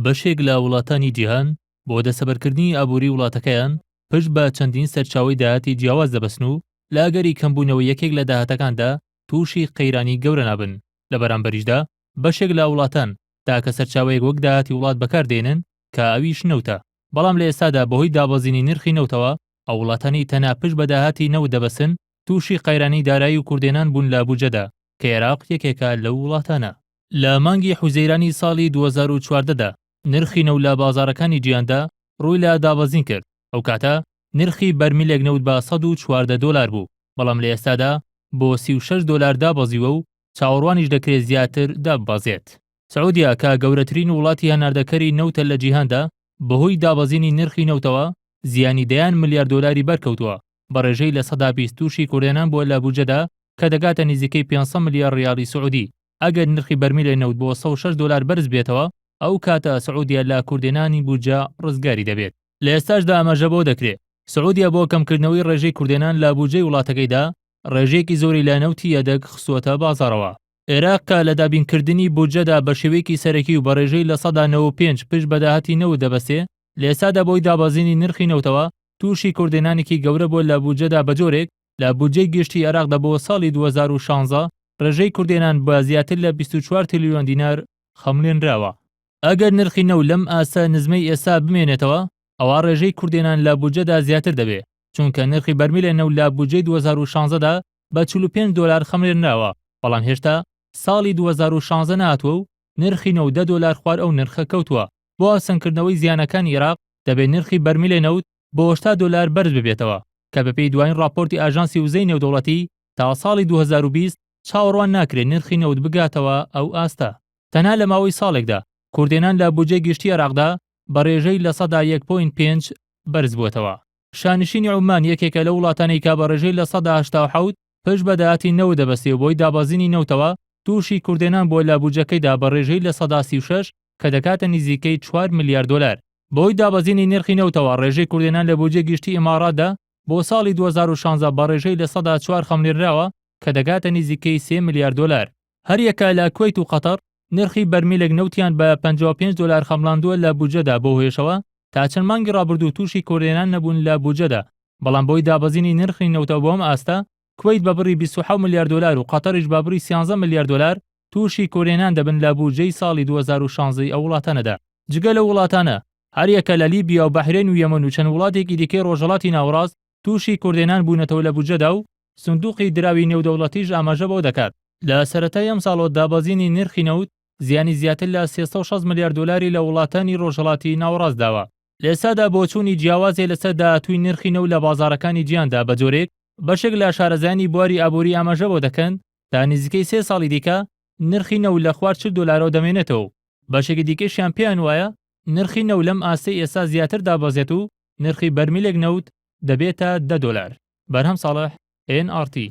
بەشێک لە وڵاتانی جیهان بۆ دەستەبەرکردنی ئابووری وڵاتەکەیان پشت بە چەندین سەرچاوەی داهاتی جیاواز دەبەستن و لە ئەگەری کەمبوونەوەی یەکێک لە داهاتەکاندا تووشی قەیرانی گەورە نابن، لە بەرامبەریشدا بەشێک لە وڵاتان تاکە سەرچاوەیەک وەک داهاتی وڵات بەکار دێنن کە ئەویش نەوتە، بەڵام لە ئێستادا بەهۆی دابەزینی نرخی نەوتەوە ئەو وڵاتانەی تەنها پشت بە داهاتی نەوت دەبەستن تووشی قەیرانی دارایی و کورتهێنان بوون لە بودجەدا کە عێراق یەکێکە لەو وڵاتانە. لە مانگی حوزەیرانی ساڵی 2014 دا نرخی نەوت لە بازاڕەکانی جیهاندا ڕووی لە دابەزین کرد، ئەو کاتە نرخی بەرمیلێک نەوت بە 114 دۆلار بوو، بەڵام لە ئێستادا بۆ 36 دۆلار دابەزیوە و چاوەڕوانیش دەکرێت زیاتر داببەزێت. سعودیە کە گەورەترین وڵاتی هەناردەکەری نەوتە لە جیهاندا، بەهۆی دابەزینی نرخی نەوتەوە زیانی دەیان ملیار دۆلاری بەرکەوتووە، بە ڕێژەی 20% تووشی کورتهێنان بووە لە بودجەدا کە دەگاتە نزیکەی 500 ملیار ڕیاڵی سعودی، ئەگەر نرخی بەرمیلێ نەوت بۆ 106 دۆلار بەرز بێتەوە ئەو کاتە سعودیە لە کورتهێنانی بودجە ڕزگاری دەبێت. لە ئێستاشدا ئاماژە بەوە دەکرێت سعودیە بۆ کەمکردنەوەی ڕێژەی کورتهێنان لە بودجەی وڵاتەکەیدا ڕێژەیەکی زۆری لە نەوتی یەدەگ خستووەتە بازاڕەوە. عێراق کە لە دابینکردنی بودجەدا بە شێوەیەکی سەرەکی و بە ڕێژەی 95% پشت بە داهاتی نەوت دەبەستێ، لە ئێستادا بەهۆی دابەزینی نرخی نەوتەوە تووشی کورتهێنانێکی گەورە بووە لە بودجەدا بەجۆرێک لە بودجەی گشتی عێراقدا بۆ ساڵی 2016 ڕێژەی کورتهێنان بە زیاتر لە 24 تریلیۆن دینار خەمڵێنراوە. ئەگەر نرخی نەوت لەم ئاستە نزمەی ئێستا بمێنێتەوە ئەوا ڕێژەی کورتهێنان لە بودجەدا زیاتر دەبێ، چونکە نرخی بەرمیلێ نەوت لە بودجەی 2016 دا بە 45 دۆلار خەمڵێنراوە، بەڵام هێشتا ساڵی 2016 نەهاتووە و نرخی نەوت دە دۆلار خوار ئەو نرخە کەوتووە. بۆ هاوسەنگکردنەوەی زیانەکانی عێراق دەبێت نرخی بەرمیلێ نەوت بۆ 80 دۆلار بەرز ببێتەوە، کە بەپێی دوایین ڕاپۆرتی ئاژانسی وزەی نێودەوڵەتی تا ساڵی 2020 چاوەڕوان ناکرێت نرخی نەوت بگاتەوە ئەو ئاستە. تەنها لە ماوەی ساڵێکدا کورتهێنان لە بودجەی گشتی عێراقدا بە ڕێژەی 1.5% بەرزبووەتەوە. شانشینی عوممان یەکێکە لەو وڵاتانەی کە بە ڕێژەی 87% پشت بە داهاتی نەوت دەبەستێ و بەهۆی دابەزینی نەوتەوە تووشی کورتهێنان بووە لە بودجەکەیدا بە ڕێژەی 36% کە دەکاتە نزیکەی چوار ملیار دۆلار. بەهۆی دابەزینی نرخی نەوتەوە ڕێژەی کورتهێنان لە بودجەی گشتی ئیماڕاتدا بۆ ساڵی 2016 بە ڕێژەی 4% خەمڵێنراوە کە دەگاتە نزیکەی سێ ملیار دۆلار. هەریەکە لە کوەیت و قەتەڕ نرخی بەرمیلێک نەوتیان بە 55 دۆلار خەمڵاندووە لە بودجەدا بەو هۆیەشەوە تا چەند مانگی ڕابردوو تووشی کورتهێنان نەبوون لە بودجەدا، بەڵام بەهۆی دابەزینی نرخی نەوتەوە بۆ ئەم ئاستە کوەیت بە بڕی 27 ملیار دۆلار و قەتەڕیش بە بڕی 13 ملیار دۆلار تووشی کورتهێنان دەبن لە بودجەی ساڵی 2016 ی ئەو وڵاتانەدا. جگە لەو وڵاتانە هەریەکە لە لیبیا و بەحرێن و یەمەن و چەند وڵاتێکی دیکەی ڕۆژهەڵاتی ناوەڕاست تووشی کورتهێنان بوونەتەوە لە بودجەدا و سندوقی دراوی نێودەوڵەتیش ئاماژە بەوە دەکات، لە سەرەتای ئەمساڵەوە دابەزینی نرخی نەوت زیانی زیاتر لە 360 ملیار دۆلاری لە وڵاتانی ڕۆژهەڵاتی ناوەڕاست داوە. لە ئێستادا بۆچوونی جیاواز هەیە لەسەر داهاتووی نرخی نەوت لە بازاڕەکانی جیهاندا بە جۆرێک بەشێک لە شارەزایانی بواری ئابووری ئاماژە بەوە دەکەن تا نزیکەی سێ ساڵی دیکە نرخی نەوت لە خوار 40 دۆلارەوە دەمێنێتەوە و بەشێکی دیکەشیان پێیان وایە نرخی نەوت لەم ئاستەی ئێستا زیاتر دابەزێت و نرخی بەرمیلێک نەوت دەبێتە دە دۆلار. بەرهەم ساڵح، ئێن ئاڕ تی.